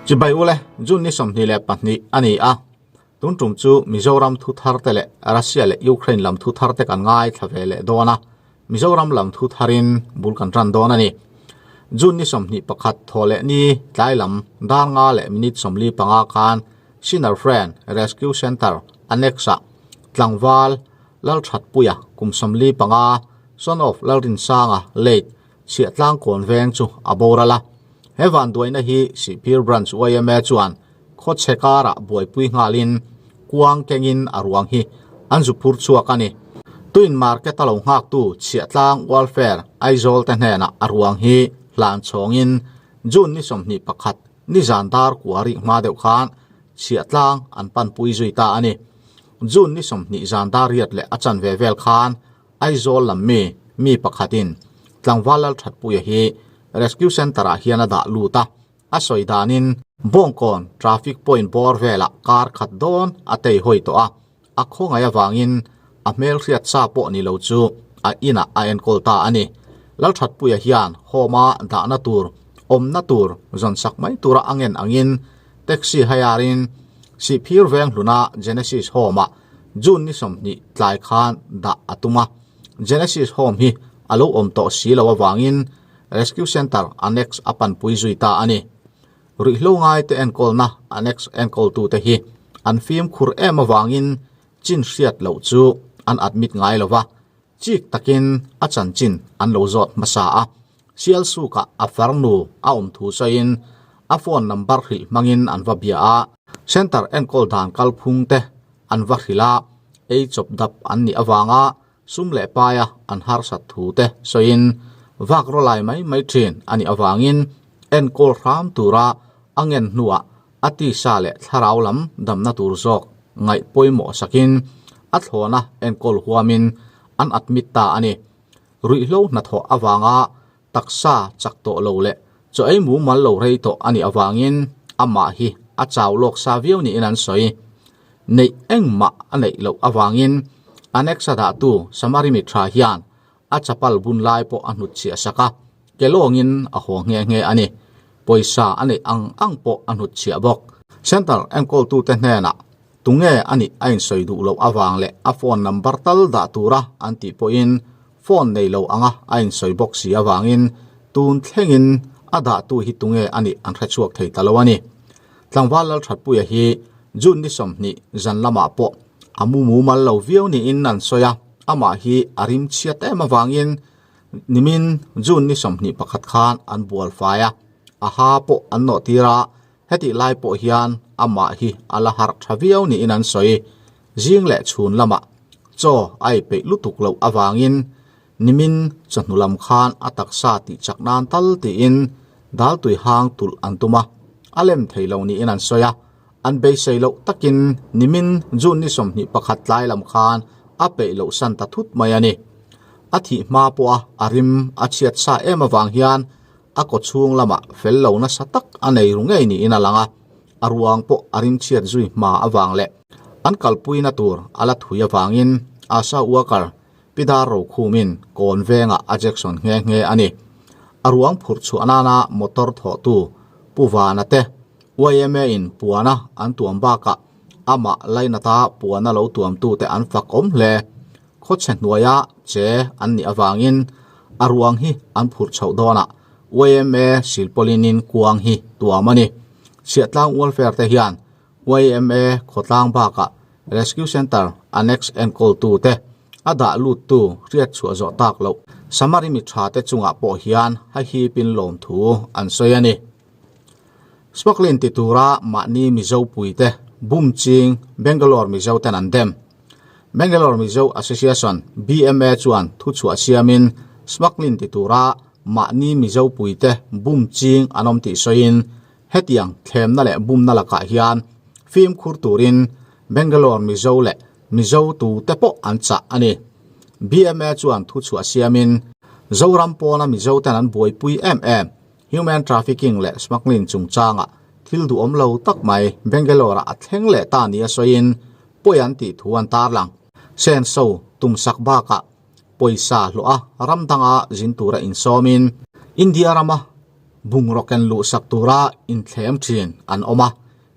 Chibai ule, June ni 22 a ni a. Tun tum chu Mizoram thu thar te leh Russia leh Ukraine lam thu thar te kan ngaithla ve leh dawn a. Mizoram lam thu tharin bul kan tan dawn a ni. June ni 21 thaw leh ni tlai lam dar nga leh minute 45 khan Sinner Friend Rescue Centre Annex-ah tlangval Lalthatpuia kum 45, son of Lalrinsanga late Chhiahtlang kawn veng chu a boral a. He vanduaina hi Sihphir Branch yma chuan khawchhe karah buaipui nghalin kuang kengin a ruang hi an zu phur chhuak a ni. Tuin market a lo nghaktu Chhiahtlang Welfare Aizawl te hnenah a ruang hi hlan chhawngin June ni 21 nizan dar kua rih hma deuh khan Chhiahtlang an panpui zui ta a ni. June ni 20 zan dar riat leh a chanve vel khan Aizawl lam mi mi pakhatin tlangval Lalthatpuia hi Rescue Centre ah hian a dah lut a, a sawi danin Bawngkawn traffic point bawr velah kar khat dawn a tei hawi tawh a, a khawngaih avangin a hmel hriat sa pawh ni lo chu a inah a enkawl ta a ni. Lalthatpuia hian home-a dahna tur, awmna tur zawnsak mai tura a ngen angin taxi hire-in Sihphir Venghluna Genesis Home-ah June ni 20 tlai khan dah a tum a, Genesis Home hi a lo awm tawh si lo avangin Rescue Centre Annex a panpui zui ta a ni. Ruihhlo ngaite enkawlna Annex enkawltute hi an fimkhur em avangin chin hriat loh chu an admit ngai lo va, chik takin a chanchin an lo zawt hmasa a. Sialsukah a farnu a awm thu sawiin a phone number hrilh hmangin an va bia a. Centre enkawl dan kalphung te an va hrilh a, ei chawp dap an nih avanga sum leh paia an harsat thu te sawiin vak rawlai mai mai thin a nih avangin enkawl hram tura a ngen hnuah a tisa leh thlarau lam damna tur zawk ngaih pawimawh sakin a thlawna enkawl huamin an admit ta a ni. Ruihhlo hnathawh avanga taksa chak tawh lo leh chaw ei mumal lo rei tawh a nih avangin amah hi a chau lawk sa viau niin an sawi. Neih engmah a neih loh avangin Annex-a dahtu Samari Mithra hian a chapal bun lai pawh a hnutchhiah sak a, ke lawngin a haw nghe nghe a ni. Pawisa a neih ang ang pawh a hnutchhiah bawk. Centre enkawltute hnenah Tunge a nih a insawi duh loh avang leh a phone number tal dah tura an tih pawhin phone nei lo anga a insawi bawk si avangin tun thlengin a dahtu hi tunge a nih an hrechhuak thei ta lo a ni. Tlangval Lalthatpuia hi June ni 20 zan lamah pawh a mu mumal lo viau niin an sawi a, amah hi a rim chhiat em avangin nimin June ni 21 khan an bual fai a, a ha pawh an nawh tir a, Hetih lai pawh hian amah hi a la harh tha viau niin an sawi. Zing leh chhun lamah chaw a ei peih lutuk loh avangin nimin chawhnu lam khan a taksa tih chak nan tal tiin dal tui hang tulh an tum a, a lem thei lo niin an sawi a. An beisei loh takin nimin June ni 21 tlai lam khan a peih loh san ta thut mai a ni. A thih hma pawha a rim a chhiat sa em avang hian A kaw chhung lamah fel lo nasa tak a nei ru ngei niin a lang a, a ruang pawh a rimchhiat zui hma avang leh an kalpuina tur a la thui avangin Asha worker Pidar Rokhumin kawn vengah a Jackson nghe nghe a ni. A ruang phurh chhuah nana motor thawhtu Pu Vana te yma in puana an tuam bakah amah lainata puana lo tuamtute an fak awm hle. Khawchhe hnuaia che an nih avangin a ruang hi an phurh chhoh dawnah yma silpawlinin kuang hi tuam a ni. Chhiahtlang Welfare te hian yma khawtlang bakah Rescue Centre Annex enkawltute a dah luttu hriat chhuah zawh tak loh Samari mi tha te chungah pawh hian hahipin lawmthu an sawi a ni. Smuggling ti tura mahni Mizo puite bum ching Bangalore Mizo ten an dem. Bangalore Mizo Association, BMA, chuan thuchhuah siamin smuggling ti tura mahni Mizo puite bum ching an awm tih sawiin hetiang thlemna leh bumna lakah hian fimkhur turin Bangalore Mizo leh Mizo tute pawh an chah a ni. BMA chuan thuchhuah siamin Zoram pawna Mizo ten an buaipui em em human trafficking leh smuggling chungchangah thil duhawm lo tak mai Bangalore-ah a thleng leh ta nia sawiin pawi an tih thu an tarlang. Senso tumsak bakah pawisa hlawh a ram danga zin tura insawmin India rama. Bungraw ken luhsak tura inthlem thin an awm a,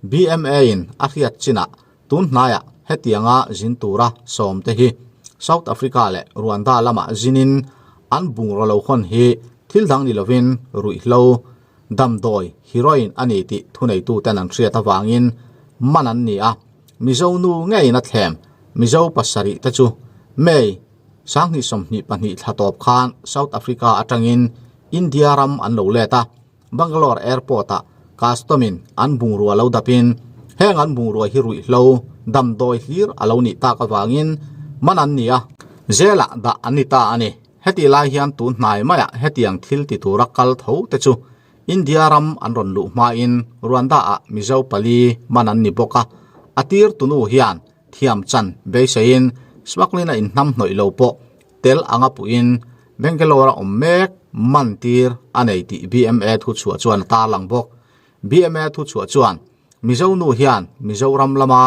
BMA in a hriat chinah tun hnaiah hetianga zin tura sawmte hi South Africa leh Rwanda lamah zinin an bungraw lo hawn hi thil dang ni lovin ruihhlo damdawi heroin a ni tih thuneituten an hriat avangin man an ni a, Mizo nu ngeiin a thlem Mizo pasarih te chu May 2022 thla tawp khan South Africa atangin India ram an lo let a, Bangalore Airport-ah custom-in an bungrua lo dapin heng an bungrua hi ruihhlo damdawi hlir a lo nih tak avangin man an ni a, jail-ah dah an ni ta a ni. Hetih lai hian tun hnai maiah hetiang thil ti tura kal tho te chu India ram an rawn luh hmain Rwanda-ah Mizo pali man an ni bawk a, a tir tunu hian thiam chan beiseiin smuggling-a inhnam hnawih lo pawh tel anga puhin Bangalore-a awm mek man tir a nei tih bma thuchhuah chuan a tarlang bawk. Bma thuchhuah chuan Mizo nu hian Mizoram lama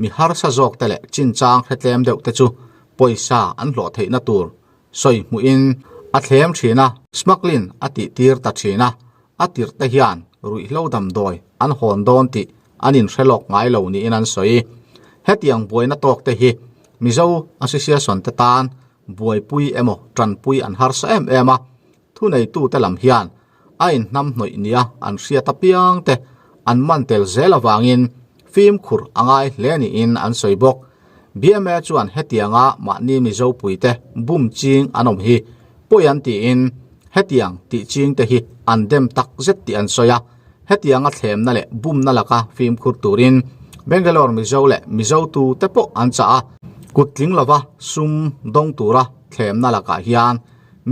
mi harsa zawk te leh chinchang hretlem deuh te chu pawisa an hlawh theihna tur sawi hmuhin a thlem thin a, smuggling a tih tir ta thin a, a tirh te hian ruihhlo damdawi an hawn dawn tih an inhre lawk ngai lo niin an sawi. Hetiang buaina tawk te hi Mizo Association te tan buaipui emaw tanpui an harsa em em a, thuneitute lam hian a inhnamhnawih nia an hriat apiang te an man tel zel avangin fimkhur a ngai hle niin an sawi bawk. Bma chuan hetianga mahni Mizopuite bum ching an awm hi pawi an tiin hetiang tih ching te hi an dem tak zet tih an sawi a, hetianga thlemna leh bumna laka fimkhur turin Bangalore Mizo leh Mizotu te pawh an chah a, kut tling lova sum dawng tura thlemna lakah hian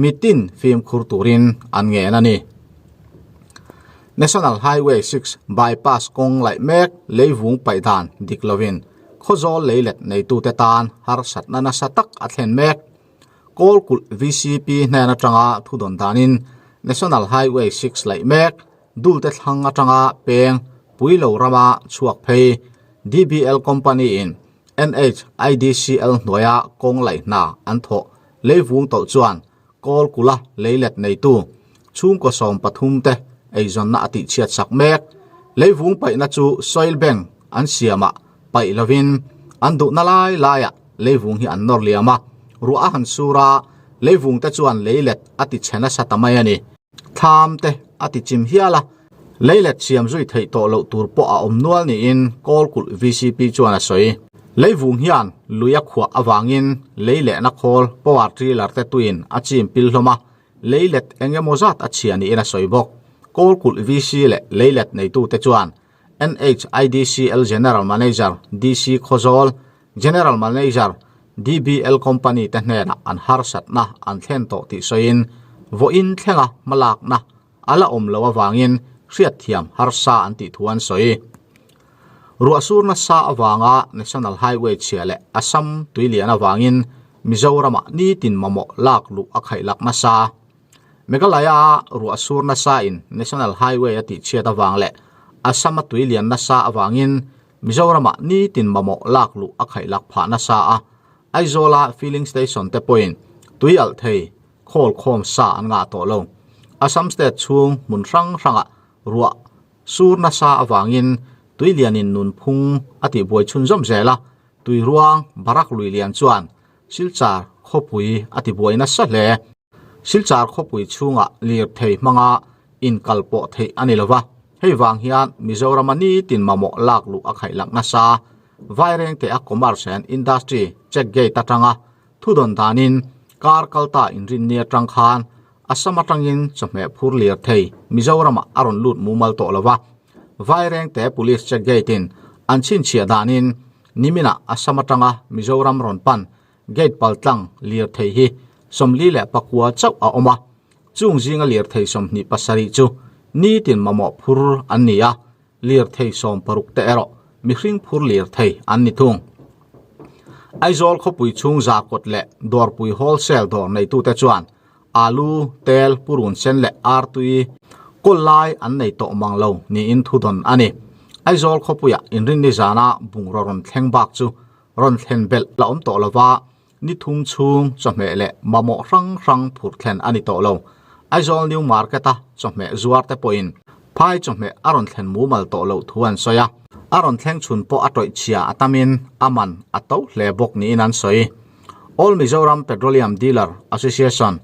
Mitin fimkhur turin an ngen a ni. National Highway 6 bypass kawng laih mek leivung paih dan dik lovin Khawzawl leilet neitute tan harsatna nasa tak a thlen mek. Kawlkulh VCP hnen atanga thudawn danin National Highway 6 laih mek Dulte thlang atanga peng Puilo rama chhuak phei DBL Company in NHIDCL hnuaia kawng laih hna an thawh Leivung tawlh chuan kawl kula leilet neitu chhungkaw 13 te eizawnna a tihchhiat sak mek. Leivung paihna chu soil bank an siamah paih lovin an duhna lai laiah leivung hi an nawr liam a, ruah a han sur a, leivung te chuan leilet a ti chhe nasa ta mai a ni. Thlam te a ti chim hial a, leilet siam zui theih tawh loh tur pawh a awm nual niin Kawlkulh VCP chuan a sawi. Leivung hian lui a khuah avangin lei lehna khawl power tiller te tuin a chim pil hlawm a, leilet eng emaw zat a chhia niin a sawi bawk. Kawlkulh VC leh leilet neitute chuan NHIDCL General Manager DC Khawzawl, General Manager DBL Company te hnenah an harsatna an thlen tawh tih sawiin vawiin thlenga hmalakna a la awm loh avangin hriatthiam harsa an tih thu an sawi. Ruahsur nasa avanga National Highway chhia leh Assam tuilian avangin Mizoramah nitin mamawh lak luh a khaihlak nasa. Meghalaya-a ruahsur nasain National Highway a tihchhiat avang leh Assam-a tuilian nasa avangin Mizoramah nitin mamawh lak luh a khaihlak phah nasa a, Aizawla filling station te pawhin tui alh thei khawl khawm sa an ngah tawh lo. Assam state chhung hmun hrang hrangah ruah sur nasa avangin tuilianin nunphung a tihbuai chhunzawm zel a, tuiruang Barak lui lian chuan Silchar khawpui a tibuai nasa hle. Silchar khawpui chhungah lirthei hmanga inkal pawh theih a ni lova, hei vang hian Mizorama nitin mamawh lak luh a khaih lak nasa. Vairengte a Commerce and Industry check gate atanga thudawn danin kar kalta inrinni atang khan Assam atangin chawhmeh phur lirthei Mizoramah a rawn lut mumal tawh lova, Vairengte Police check gate in an chhinchhiah danin Niminah Assam atanga Mizoram rawn pan gate paltlang lirthei hi 44 chauh a awm a, chung zinga lirthei 27 chu nitin mamawh phur an ni a, lirthei 60 te erawh mihring phur lirthei an ni thung. Aizawl khawpui chhung Zarkawt leh Dawrpui wholesale dawr neitute chuan alu, tel, purun sen leh artui kawl lai an nei tawh mang lo niin thudawn a ni. Aizawl khawpuiah inrinni zana bungraw rawn thleng bak chu rawn thlen belh la awm tawh lova, ni thum chhung chawhmeh leh mamawh hrang hrang phurh thlen a ni tawh lo. Aizawl New Market-a chawhmeh zuar te pawhin phai chawhmeh a rawn thlen mumal tawh loh thu an sawi a, a rawn thleng chhun pawh a tawih chhia a tamin a man a to hle bawk niin an sawi. All Mizoram Petroleum Dealer Association,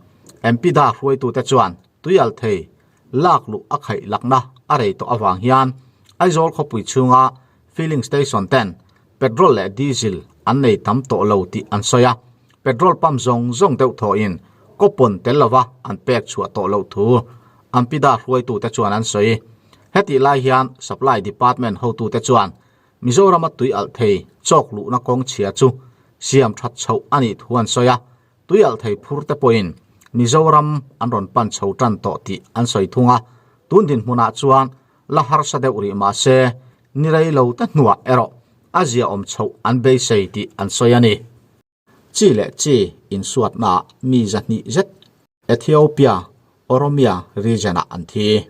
MPDA hruaitute chuan tuialthei lak luh a khaih lakna a rei tawh avang hian Aizawl khawpui chhunga filling station ten petrol leh diesel an nei tam tawh lo tih an sawi a, petrol pump zawng zawng deuh thawhin coupon tel lova an pek chhuah tawh loh thu Ampida hruaitute chuan an sawi. Hetih lai hian Supply Department hotute chuan Mizorama tui alh thei chawk luhna kawng chhia chu siam that chhoh a nih thu an sawi a, tui alh thei phur te pawhin Mizoram an rawn pan chho tan tawh tih an sawi thung a, tun dinhmunah chuan la harsa deuh rih mah se ni rei lo te hnuah erawh a ziaawm chhoh an beisei tih an sawi a ni. Chi leh chi insuatnaah mi zahnih zet Ethiopia, Oromia region-ah an thi.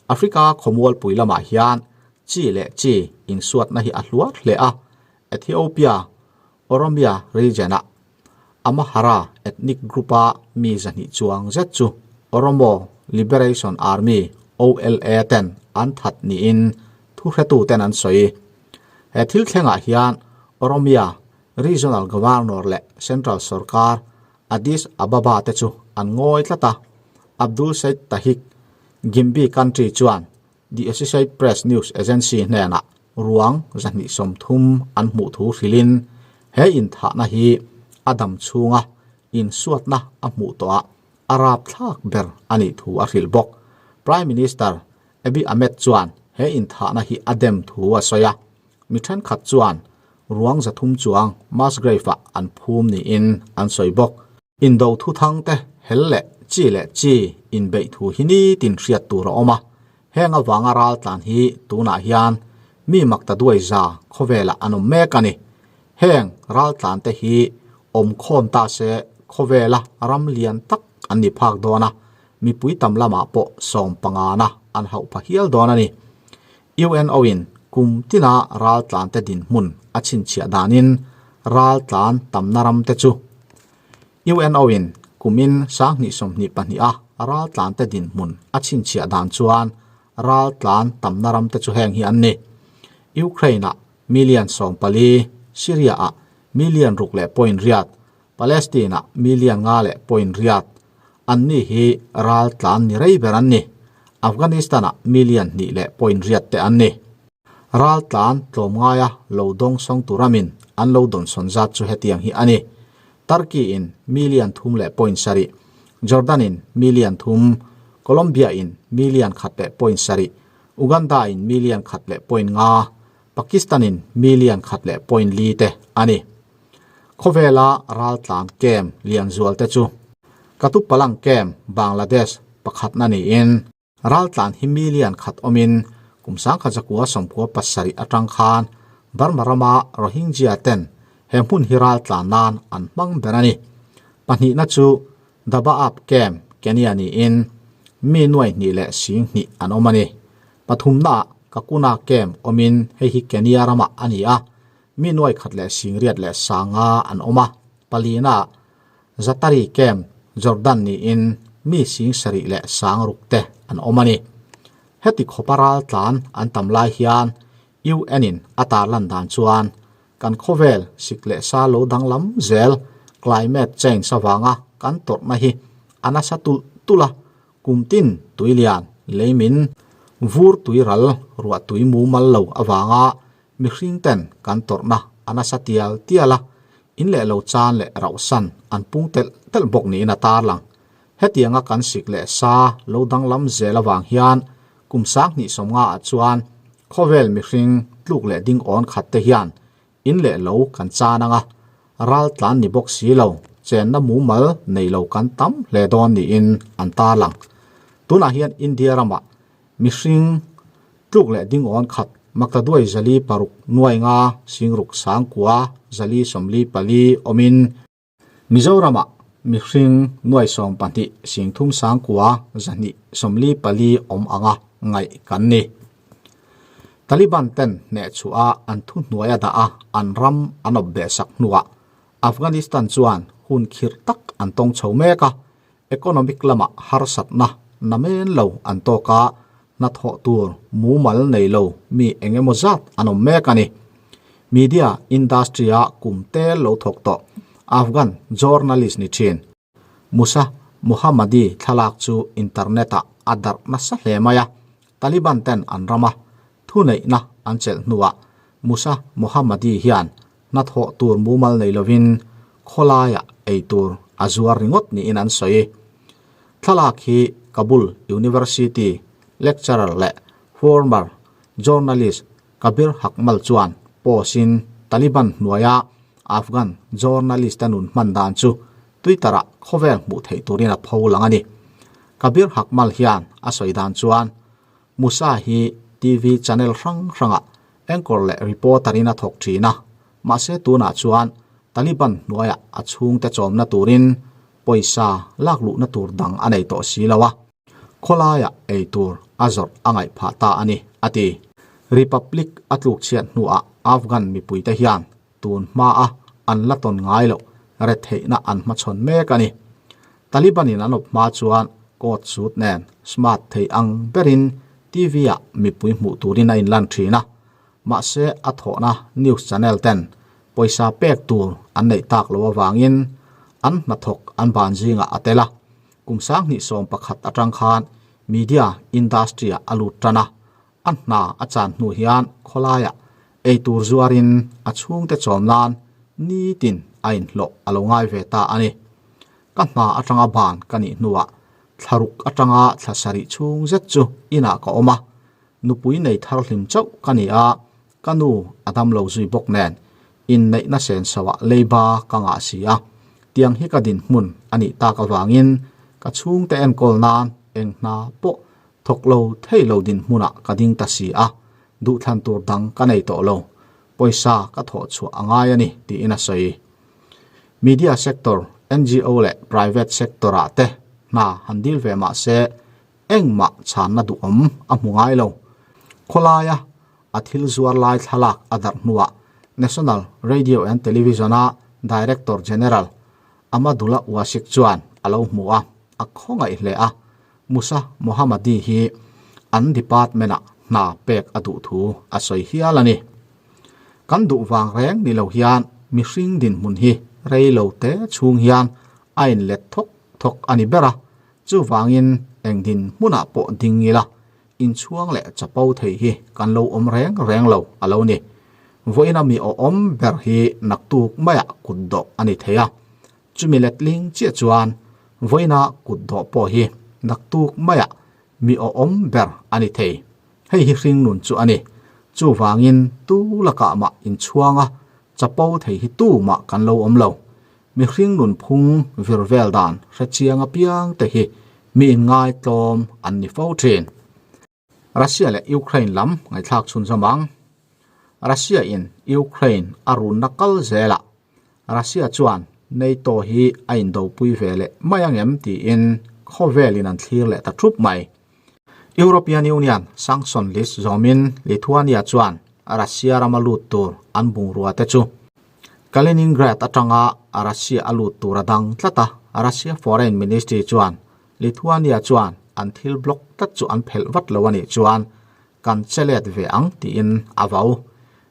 Africa khawmualpui lamah hian chi leh chi insuatna hi a hluar hle a, Ethiopia, Oromia region-ah Amhara ethnic group-a mi zahnih chuang zet chu Oromo Liberation Army, OLA, ten an that niin thuhretuten an sawi. He thil thlengah hian Oromia Regional Governor leh Central sorkar Addis Ababa te chu an ngawi tlat a, Abdul Said Tahik, Gimbi country chuan The Associate Press news agency hnenah ruang 230 an hmuh thu hrilhin he inthahna hi a dam chhunga insuatna a hmuh tawhah a rapthlak ber a nih thu a hrilh bawk. Prime Minister Abiy Ahmed chuan he inthahna hi a dem thu a sawi a, Mi thenkhat chuan ruang 300 chuang mass grave-ah an phum niin an sawi bawk. Indo thuthang te hel leh chi leh chi inbeih thu hi nitin hriat tur a awm a, heng avanga ral tlan hi tunah hian mi mak ta duai za khawvelah an awm mek a ni. Heng ral tlan te hi awm khawm ta se khawvela ram lian tak an ni phak dawn a, mipui tam lamah pawh 15na an hauh pha hial dawn a ni. UNO-in kum tina raltlante dinhmun a chhinchhiah danin raltlan tamna ramte chu UNO-in kumin 2022 a raltlante dinhmun a chhinchhiah dan chuan raltlan tamna ramte chu heng hi an ni, Ukraine-ah million 14, Syria-ah million 6.8, Palestine-ah million 5.8, Anni hi ral tlan ni rei ber an ni. Afghanistan-ah million 2.8 te an ni. Ral tlan tlawm ngaia lo dawng sawng tur amin an lo dawnsawn zat chu hetiang hi a ni. Turkey-in million 3.7, Jordan-in million 3, Colombia-in million 1.7, Uganda-in million 1.5, Pakistan-in million 1.4 te a ni. Khawvela raltlan camp lian zual te chu Katupalang camp Bangladesh pakhatna niin raltlan hi million khat awmin kum 1997 atang khan Burma rama Rohingya ten he hmun hi raltlan nan an hmang ber a ni. Pahnihna chu Dadaab camp Kenya niin mi nuai hnih leh sing hnih an awm a ni. Pathumnaah Kakuna camp awmin hei hi Kenya ramah a ni a, Mi nuai khat leh singriat leh sanga an awm a, palina Zatari camp Jordan niin mi sing sarih leh sang ruk te an awm a ni. Heti khawpa ral tlan an tam lai hian UN in a tarlan dan chuan kan khawvel sik leh sa lo danglam zel climate change avanga kan tawrhna hi a nasa tulh tulh a, Kum tin tuilian leimin vur tuiral ruah tui mumal lo avanga mihring ten kan tawrhna a nasa tial tial a, in leh lo chan leh rauhsan an pung telh telh bawk niin a tarlang. Hetianga kan sik leh sa lo danglam zel avang hian kum 2050 ah chuan khawvel mihring tluk leh ding awn khat te hian In leh lo kan chan anga, ral tlan ni bawk si lo, chenna mumal nei lo kan tam hle dawn niin an tarlang. Tunah hian India ramah mihring tluk leh dingawn khat maktaduai 406 nuai nga singruk sangkua 444 awmin, Mizoramah mihring nuai 12 singthum sangkua 244 awm anga ngaih kan ni. Taliban ten hneh chhuah a an thuhnuai a dah a, an ram an awp beh sak hnuah Afghanistan chuan hun khirh tak an tawng chho mek a. Economic lamah harsatna namen lo an tawk a, hnathawh tur mumal nei lo mi eng emaw zat an awm mek a ni. Media industry-a kum tel lo thawk tawh Afghan journalist ni thin Musa Mohammadi thlalak chu internet-ah a darh nasa hle mai a, Taliban ten an rama thuneihna an chelh hnuah Musa Mohammadi hian hnathawh tur mumal nei lovin khawlaiah ei tur a zuar ringawt niin an sawi. Thlalak hi Kabul University lecturer leh former journalist Kabir Haqmal chuan post-in Taliban hnuaia Afghan journalist-a nun hman dan chu Twitter-ah khawvel hmuh theih turin a pho lang a ni. Kabir Haqmal hian a sawi dan chuan Musa hi TV channel hrang hrangah anchor leh reporter in a thawk thin a, mahse tunah chuan Taliban hnuaiah a chhungte chawmna turin pawisa lak luhna tur dang a nei tawh si lo a, khawlaiah ei tur a zawrh a ngaih phah ta a ni, a ti. Republic a tluk chhiat hnuah Afghan mipuite hian tun hmaa an la tawn ngai loh retheihna an hmachhawn mek a ni. Taliban in an awp hma chuan coat suit nen smart thei ang berin TV ah mipui hmuh turin a inlan thin a, mahse a thawhna news channel ten pawisa pek tur an neih tak loh avangin an hnathawk an ban zingah a tel a, kum 2011 atang khan media industry ah a lut tan a, A hna a chan hnu hian khawlaiah eitur zuarin a chhungte chawm nan nitin a inhlawh a lo ngai ve ta a ni. Ka hna atanga ban ka nih hnuah thlaruk atanga thla sarih chhung zet chu inah ka awm a, nupui nei thar hlim chauh ka ni a, ka nu a dam lo zui bawk nen inneihna sensoah leiba ka ngah si a, tiang hi ka dinhmun a nih tak avangin ka chhungte enkawl nan eng hna pawh Thawk lo thei lo dinhmunah ka ding ta si a, duhthlan tur dang ka nei tawh lo. Pawisa ka thawh chhuah a ngai a ni, tiin a sawi. Media sector, NGO leh private sector-ah te hna han dil ve mah se engmah chhanna duhawm a hmu ngai lo. Khawlaia a thil zuar lai thlalak a darh hnuah National Radio and Television-a Director General Amadullah Wasik chuan a lo hmu a, a khawngaih hle a. Musa Mohammadi hi an department-ah hna pek a duh thu a sawi hial a ni. Kan duh vang reng ni lo hian mihring dinhmun hi rei lo te chhung hian a inlet thawk thawk a ni ber a, chuvangin eng dinhmunah pawh ding ila inchhuang leh chapo thei hi kan lo awm reng reng lo a lo ni. Vawiina mi awhawm ber hi naktuk maiah kutdawh a ni thei a. Chumi letling chiah chuan vawiina kut dawh pawh hi naktuk maiah mi awhawm ber a ni thei. Hei hi hringnun chu a ni. Chuvangin tu lakah mah inchhuang a, chapo thei hi tu mah kan lo awm lo. Mi hringnun phung vir vel dan hrechiang apiang te hi mi inngaitlawm an ni fo thin. Russia leh Ukraine lam ngaihthlak chhunzawm ang. Russia in Ukraine a runna kal zelah Russia chuan NATO hi a indopui ve leh mai angem tiin khawvelin an thlir leh ta thup mai. European Union sanction list zawmin Lithuania chuan Russia rama lut tur an bungrua te chu Kaliningrad atanga Russia a lut tur a dang tlat a, Russia Foreign Ministry chuan Lithuania chuan an thil block tlat chu an phelh vat lo a nih chuan kan che let ve ang tiin a vau.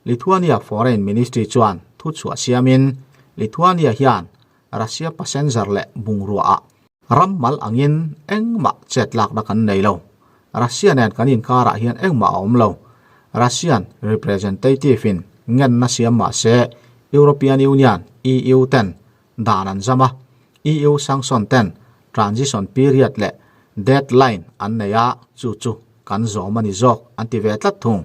Lithuania Foreign Ministry chuan thu chhuah siamin Lithuania hian Russia passenger leh bungruaah ram mal angin engmah chet lakna kan nei lo. Russia nen kan inkarah hian engmah a awm lo. Russian representative in ngenna siam mah se European Union, EU, ten dan an zam a, EU sanction ten transition period leh deadline an nei a, chu chu kan zawm a ni zawk an ti ve tlat thung.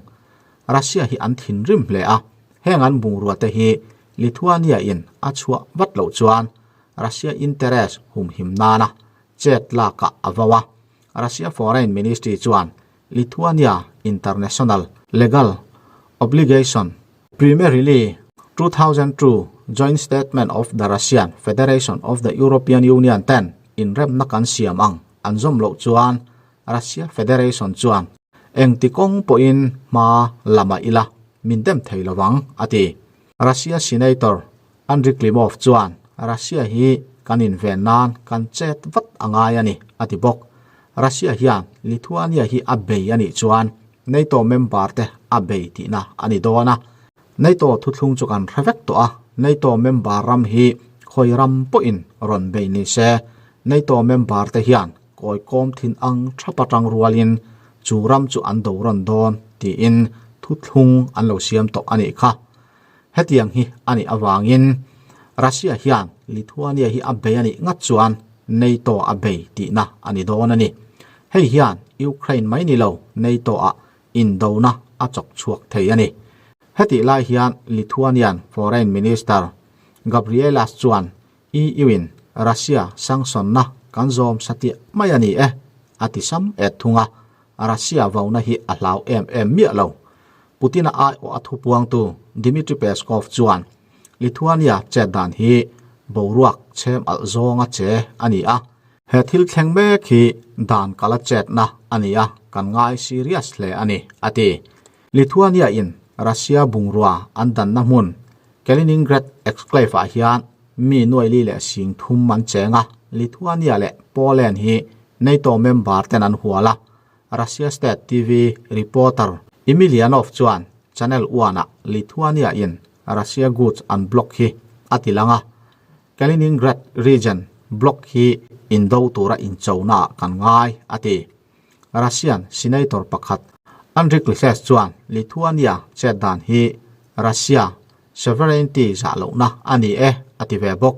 Russia hi an thinrim hle a, heng an bungrua te hi Lithuania in a chhuah vat loh chuan Russia interest humhim nana chet lakah a vau a, Russia Foreign Ministry chuan Lithuania international legal obligation Primarily, 2002 Joint Statement of the Russian Federation of the European Union ten inremna kan siam ang an zawm loh chuan Russia Federation chuan engti kawng pawhin hma lama ila min dem thei lovang, a ti. Russia Senator Andriy Klimov chuan Russia hi kan inven nan kan chet vat a ngai a ni, a ti bawk. Russia hian Lithuania hi a bei a nih chuan NATO member te a bei tihna a ni dawn a. NATO thuthlung chu kan hre vek tawh a, NATO member ram hi khawi ram pawhin rawn bei ni se, NATO member te hian kawi kawm thin ang thap atang rualin chu ram chu an do rawn dawn tiin thuthlung an lo siam tawh a nih kha. Hetiang hi a nih avangin Russia hian Lithuania hi a bei a nih ngat chuan NATO a bei tihna a ni dawn a ni. Hei hian Ukraine mai ni lo NATO-ah indona a chawk chhuak thei a ni. Hetih lai hian Lithuanian Foreign Minister Gabrielas chuan EU-in Russia sanction-na kan zawm satliah mai a ni e, a ti sam et thung a, Russia vauna hi a hlau em em miah lo. Putin-a aiawh a thupuangtu Dmitry Peskov chuan Lithuania chet dan hi boruak chhem alh zawnga che a ni a, he thil thleng mek hi dan kala chetna a ni a, kan ngai serious hle a ni, a ti. Lithuania-in Russia bungrua an danna hmun Kaliningrad exclave-ah hian mi nuaili leh sing thum an cheng a, Lithuania leh Poland hi NATO member ten an hual a, Russia State TV reporter Emelianov chuan Channel One-ah Lithuania-in Russia goods an block hi a ti lang a, Kaliningrad region block hi indo tura inchonaah kan ngai, a ti. Russian Senator pakhat Andriy Klitschko chuan Lithuania chet dan hi Russia sovereignty zah lohna a ni e a ti ve bawk.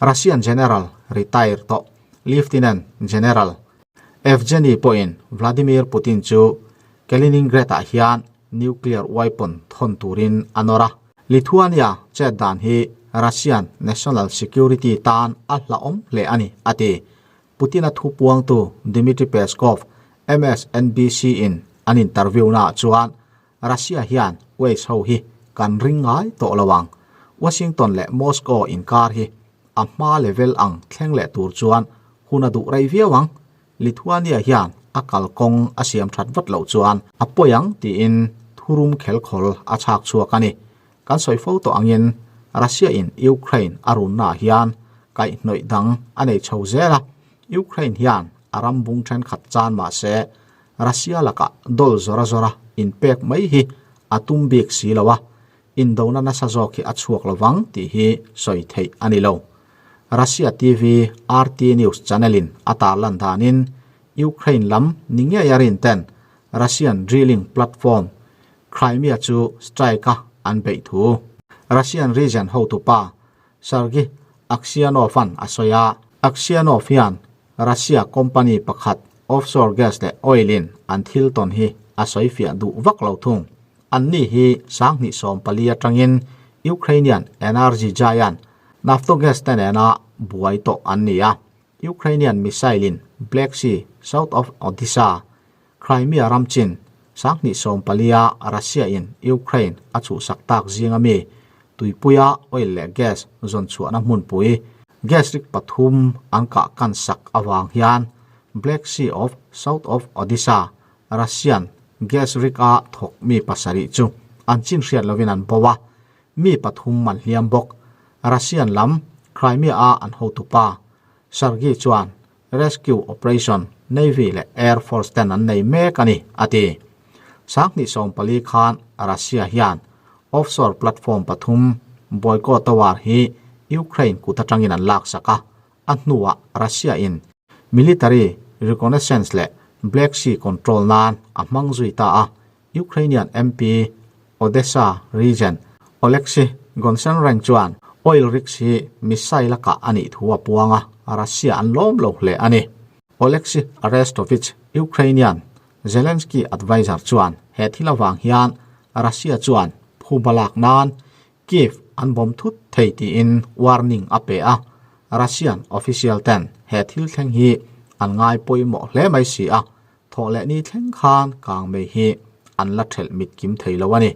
Russian General retire tawh Lieutenant General Evgeny pawhin Vladimir Putin chu Kaliningrad-ah hian nuclear weapon thawn turin a nawr a. Lithuania chet dan hi Russian national security tan a hlauhawm hle a ni, a ti. Putin-a thu puangtu Dmitry Peskov MSNBC-in an interview-naah chuan Russia hian West ho hi kan ring ngai tawh lo ang. Washington leh Moscow inkar hi a hma level ang thleng leh tur chuan hun a duh rei viau ang. Lithuania hian a kalkawng a siam that vat loh chuan a pawi ang tiin thurum khelkhawl a chhak chhuak a ni. Kan sawi fo tawh angin Russia-in Ukraine a runnaah hian kaihhnawih dang a nei chho zel a, Ukraine hian a ram bung thenkhat chan mah se Russia lakah dawl zawra zawra inpek mai hi a tum bik si lo a, indona nasa zawk hi a chhuak lo vang tih hi sawi theih a ni lo. Russia TV RT News channel-in a tarlan danin Ukraine lam ni ngei a rin ten Russian drilling platform Crimea chu strike-a an beih thu Russian region hotupa Sergei Aksyonov-a'n a sawi a. Aksyonov hian Russia company pakhat offshore gas leh oil-in an thil tawn hi a sawi fiah duh vak lo thung. Anni hi 2014 atangin Ukrainian energy giant Naftogaz te nena buai tawh an ni a. Ukrainian missile-in Black Sea south of Odessa, Crimea ram chin 2014-a Russia-in Ukraine a chhuhsak tak zinga mi tuipuia oil leh gas zawn chhuahna hmunpui gas rig pathum an kah kan sak avang hian Black Sea of South of Odessa Russian gas rig-a thawk mi pasarih chu an chin hriat lovin an bo a, mi pathum an hliam bawk. Russian lam Crimea-a an hotupa Sergei chuan Rescue Operation, Navy leh Air Force ten an nei mek a ni, a ti. 2014 khan Russia hian offshore platform pathum Boyko Tower hi Ukraine kut atangin an laksak a, a hnuah Russia in military reconnaissance leh Black Sea control nan a hmang zui ta a, Ukrainian MP Odessa region Oleksiy Goncharenko chuan oil rigs hi missile a kah a nih thu a puang a, Russia an lawm lo hle a ni. Oleksiy Arestovich, Ukrainian Zelensky adviser chuan he thil avang hian Russia chuan phuba lak nan Kyiv an bawm thut thei tiin warning a pe a, Russian official ten he thil thleng hi an ngai pawimawh hle mai si a, Thawh leh ni thleng khan kangmei hi an la thelh mit kim thei lo a ni.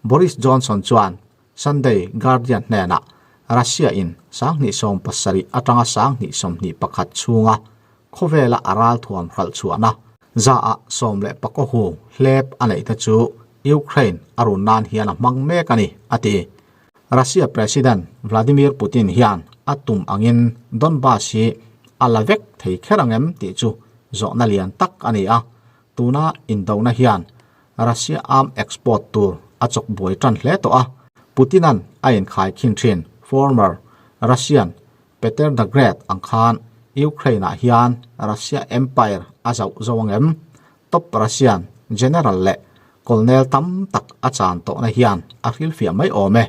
Boris Johnson chuan Sunday Guardian hnenah Russia in 2070 atanga 2021 chhunga khawvela a ralthuam hralh chhuahna za ah 14 hu hlep a neih te chu Ukraine a run nan hian a hmang mek a ni, a ti. Russia President Vladimir Putin hian a tum angin Donbas hi a la vek thei kher ang em tih chu zawhna lian tak a ni a, tuna indona hian Russia arm export tur a chawk buai tan hle tawh a, Putin-a'n a inkhaikhin thin former Russian Peter the Great ang khan Ukraine-ah hian Russia Empire a zauh zo ang em? Top Russian General leh Colonel tam tak a chan tawhna hian a hrilhfiah mai awm e.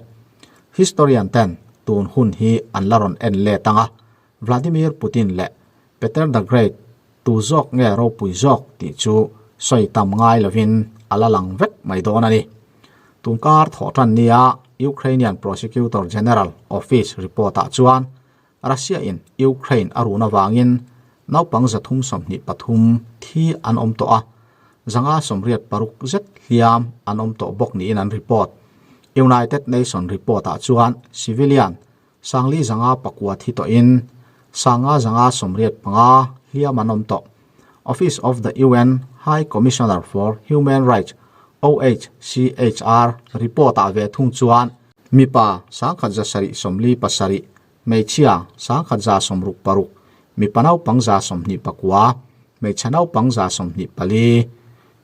Historian ten tun hun hi an la rawn en let ang a, Vladimir Putin leh Peter the Great tu zawk nge ropui zawk tih chu sawi tam ngai lovin a la lang vek mai dawn a ni. Tunkar thawh tan nia Ukrainian Prosecutor General Office report-ah chuan Russia in Ukraine a run avangin naupang 323 thi an awm tawh a, 586 zet hliam an awm tawh bawk niin an report. United Nation report-ah chuan civilian 4,509 thi tawhin 5,585 hliam an awm tawh. Office of the UN High Commissioner for Human Rights, OHCHR, report-ah ve thung chuan mipa 1,747, hmeichhia 1,166, mipa naupang 29, hmeichhe naupang 24,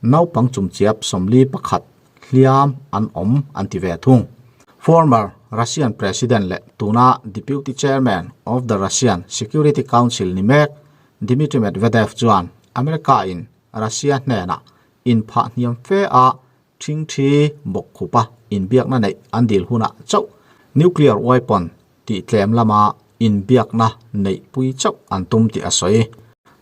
naupang chumchiap 41 hliam an awm an ti ve thung. Former Russian President leh tuna Deputy Chairman of the Russian Security Council ni mek Dmitry Medvedev chuan America in Russia hnenah inphah hniam fe a thingthi bawk khupa inbiakna neih an dil hunah chauh nuclear weapon tih tlem lama inbiakna neih pui chauh an tum tih a sawi.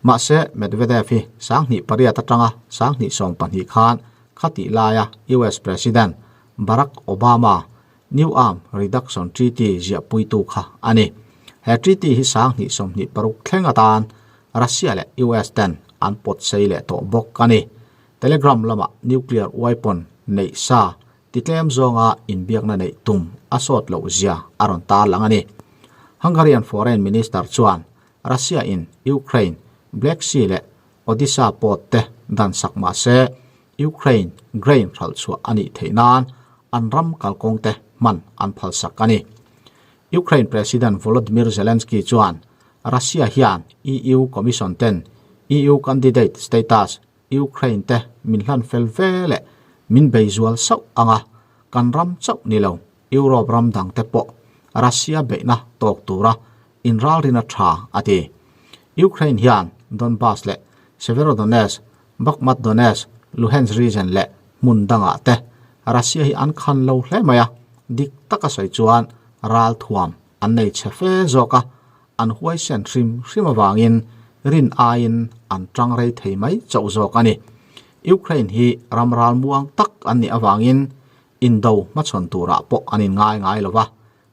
Mahse, Medvedev hi 2008 atanga 2012 khan khatih laia US President Barack Obama New Arm Reduction Treaty ziahpuitu kha a ni. He treaty hi 2026 thleng atan Russia leh US ten an pawt sei leh tawh bawk a ni. Telegram lamah nuclear weapon neih sa titlem zawnga inbiakna neih tum a sawt loh zia a rawn tarlang a ni. Hungarian Foreign Minister chuan Russia in Ukraine, Black Sea leh Odisha port te dan sak mah se Ukraine grain hralh chhuah a nih theih nan an ram kalkawng te hman an phal sak a ni. Ukraine President Volodymyr Zelensky chuan Russia hian EU Commission ten EU candidate status Ukraine te min hlan fel ve leh min bei zual sauh ang a, kan ram chauh ni lo Europe ram dang te pawh Russia beihna tawk tura inralrina tha a ti. Ukraine hian Donbas leh Severodonetsk, Bakhmut Donetsk, Luhansk region leh hmun dangah te Russia hi an khan lo hle mai a, dik taka sawi chuan ralthuam an nei chhe fe zawk a, an huaisen hrim hrim avangin rin aiin an tang rei thei mai chauh zawk a ni. Ukraine hi ram ral muang tak an nih avangin indo hmachhawn turah pawh an inngai ngai lo va,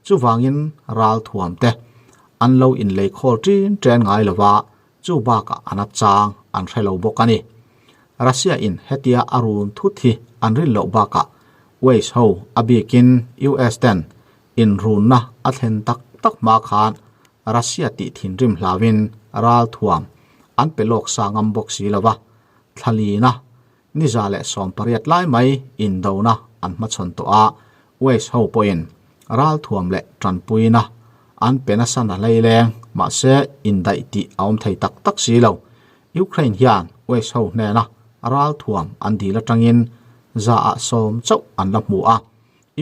chuvangin ral thuam te an lo inlei khawl ṭin ṭen ngai lo va, chu bakah an a chang an hre lo bawk a ni. Russia in hetia a run thut hi an rin loh bakah West ho a bikin US ten Inrunna a thlen tak tak hma khan Russia tih thinrim hlauin ralthuam an pe lawk sa ngam bawk si lo va, thlalina ni 118 lai mai indona an hmachhawn tawh a, West ho pawhin ralthuam leh tanpuina an pe nasa na hleileng, mahse indaih tih a awm thei tak tak si lo. Ukraine hian West ho hnena ralthuam an dil atangin 10% chauh an la hmu a,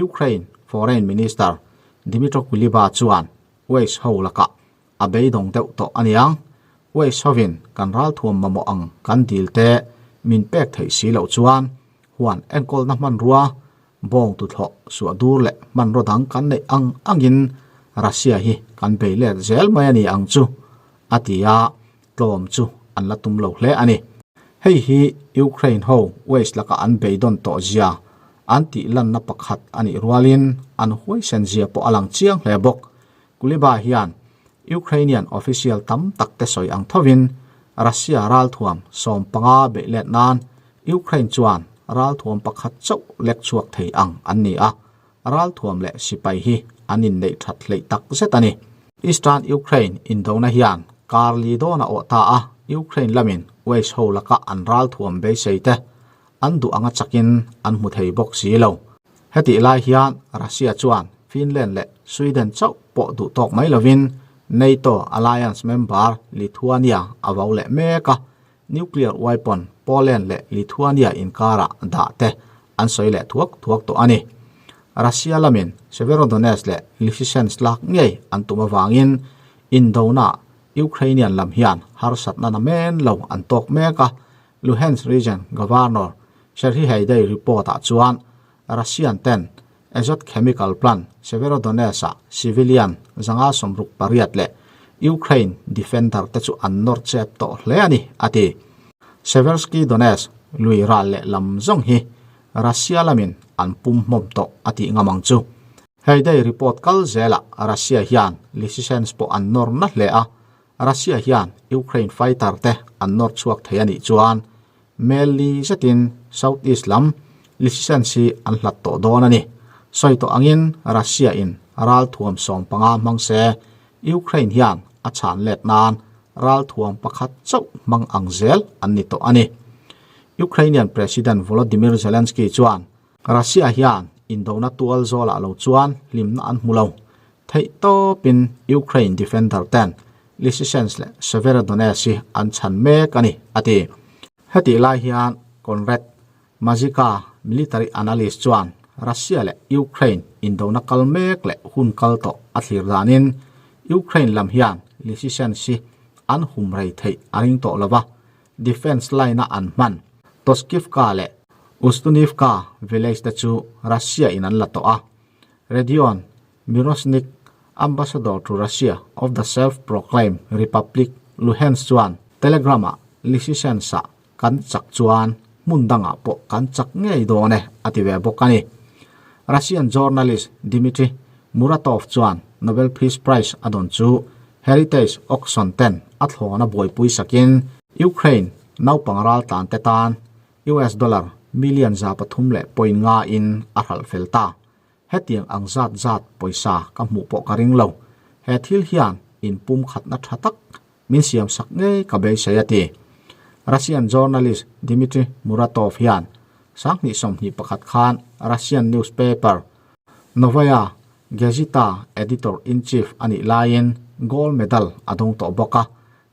Ukraine Foreign Minister Dmytro Kuleba chuan West ho lakah a beidawng deuh tawh a niang. West hovin kan ralthuam mamawh ang kan dil te min pek theih si loh chuan huan enkawlna hmanrua, bawng tuthlawh suah dur leh hmanraw dang kan neih ang angin Russia hi kan bei let zel mai a ni ang chu, a ti a, tlawm chu an la tum lo hle a ni. Hei hi Ukraine ho West laka an beidawn tawh zia an tih lanna pakhat a nih rualin an huaisen zia pawh a lang chiang hle bawk. Kuleba hian Ukrainian official tam tak te sawi ang thovin Russia ralthuam 15 beih let nan Ukraine chuan ralthuam pakhat chauh lek chhuak thei ang an ni a, ralthuam leh sipai hi an inneih that hleih tak zet a ni. Eastern Ukraine indona hian kar li dawn a awh ta a, Ukraine lamin West ho laka an ralthuam beisei te an duh anga chakin an hmu thei bawk si lo. Hetih lai hian Russia chuan Finland leh Sweden chauh pawh duh tawk mai lovin. NATO alliance member Lithuania a vau leh mek a, nuclear weapon Poland leh Lithuania inkarah dah te an sawi leh thuak thuak tawh a ni. Russia lamin Severodonetsk leh Lysychansk lak ngei an tum avangin indona Ukrainian lam hian harsatna na men lo an tawk mek a, Luhansk region Governor Serhiy Haidai report-ah chuan Russian ten Azot Chemical Plant Severodonetsk-ah civilian 168 leh Ukraine defender te chu an nawr chep tawh hle a ni, a ti. Seversky Donetsk lui ral leh lam zawng hi Russia lamin an pum hmawm tawh a tih ngam ang chu. Heyday report kal zelah Russia hian Lysychansk pawh an nawr na hle a, Russia hian Ukraine fighter te an nawr chhuak thei a nih chuan Mel li zetin South East lam Lysychansk hi an hlat tawh dawn a ni. Sawi tawh angin Russia in ralthuam 15 hmang se Ukraine hian a chhan let nan ralthuam pakhat chauh hmang ang zel an ni tawh a ni. Ukrainian President Volodymyr Zelensky chuan Russia hian indona tual zawlah lo chuan hlimna an hmu lo. Theih tawpin Ukraine defender ten Lysychansk leh Severodonetsk hi an chhan mek a ni, a ti. Hetih lai hian Konrad Mazika, military analyst chuan Russia leh Ukraine indona kal mek leh hun kal tawh a thlir danin Ukraine lam hian Lysychansk hi an hum rei theih a ring tawh lo va, defence line-a an hman Toskivka leh Ustunivka village te chu Russia in an la tawh a. Rodion Miroshnik, Ambassador to Russia of the self-proclaimed Republic Luhansk chuan Telegram-ah Lysychansk-ah kan chak chuan hmun dangah pawh kan chak ngei dawn e, a ti ve bawk a ni. Russian journalist Dmitry Muratov chuan Nobel Peace Prize a dawn chu Heritage Auction ten a thlawna buaipui sakin Ukraine naupang raltlan te tan US dollar million 300.5 in a hralh fel ta. Hetiang ang zat zat pawisa ka hmuh pawh ka ring lo. He thil hian in pum khatna tha tak min siam sak ngei ka beisei a ti. Russian journalist Dmitry Muratov hian 2021 khan Russian newspaper Novaya Gazeta editor-in-chief a nih laiin gold medal a dawng tawh bawk a.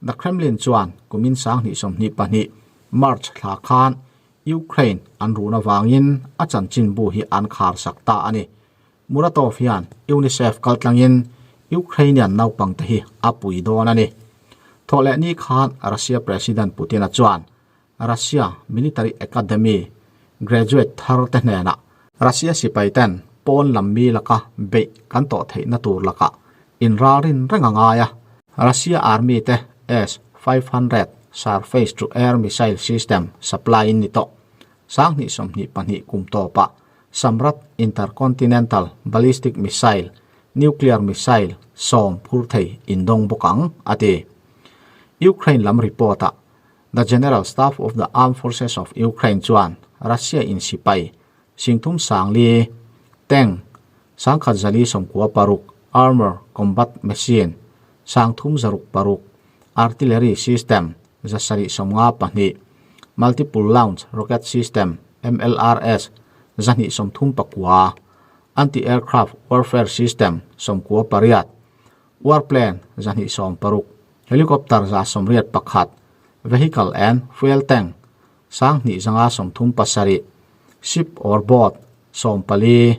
The Kremlin chuan kumin 2022 March thla khan Ukraine an run avangin a chanchinbu hi an khar sak ta a ni. Muratov hian UNICEF kaltlangin Ukrainian naupangte hi a pui dawn a ni. Thawhlehni khan Russia President Putin-a chuan Russia Military Academy graduate thar te hnenah Russia sipaiten pawn lam mi laka beih kan tawh theihna tur lakah inralrin reng a ngai a. Russia Army te S-500 surface-to-air missile system supply in ni tawh. 2022 kum tawpah Samrat intercontinental ballistic missile, nuclear missile, 10 phur thei indawng bawk ang, a ti. Ukraine lam report-ah The General Staff of the Armed Forces of Ukraine chuan Russia in sipai 30 sangli tank 1196 armor combat machine 306 artillery system 752 multiple launch rocket system MLRS 239 anti-aircraft warfare system 98 warplane 260 helicopter 181 vehicle and fuel tank 2537 ship or boat 14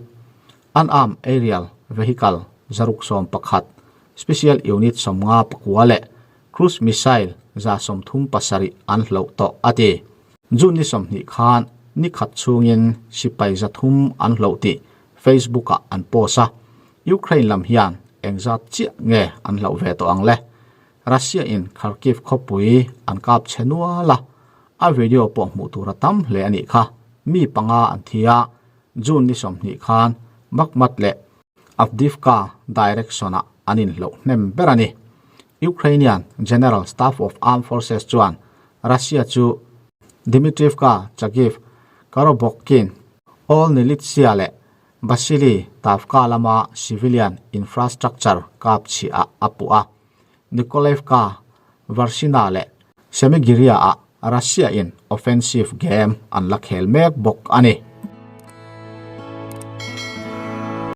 unarmed aerial vehicle 611 special unit 59 leh cruise missile 137 an hloh tawh a ti. June ni 20 khan ni khat chungin sipai 300 an hloh tih Facebook-ah an post a. Ukraine lam hian engzat chiah nge an hloh ve tawh ang le. Russia in Kharkiv khawpui an kap che nual a, a video pawh hmuh tur a tam hle a nih kha. Mi panga an thi a, June ni 20 khan Bakhmut leh Avdiivka direction-ah an inhloh hnem ber a ni. Ukrainian General Staff of Armed Forces chuan Russia chu Dmytrivka, Chagiv, Karobokkin, Olnilitsia leh Vasily Tavka lama civilian infrastructure kap chhiah a puh a. Nikolaevka, Varshina leh Semigiria-ah Russia-in offensive game an la khel mek bawk a ni.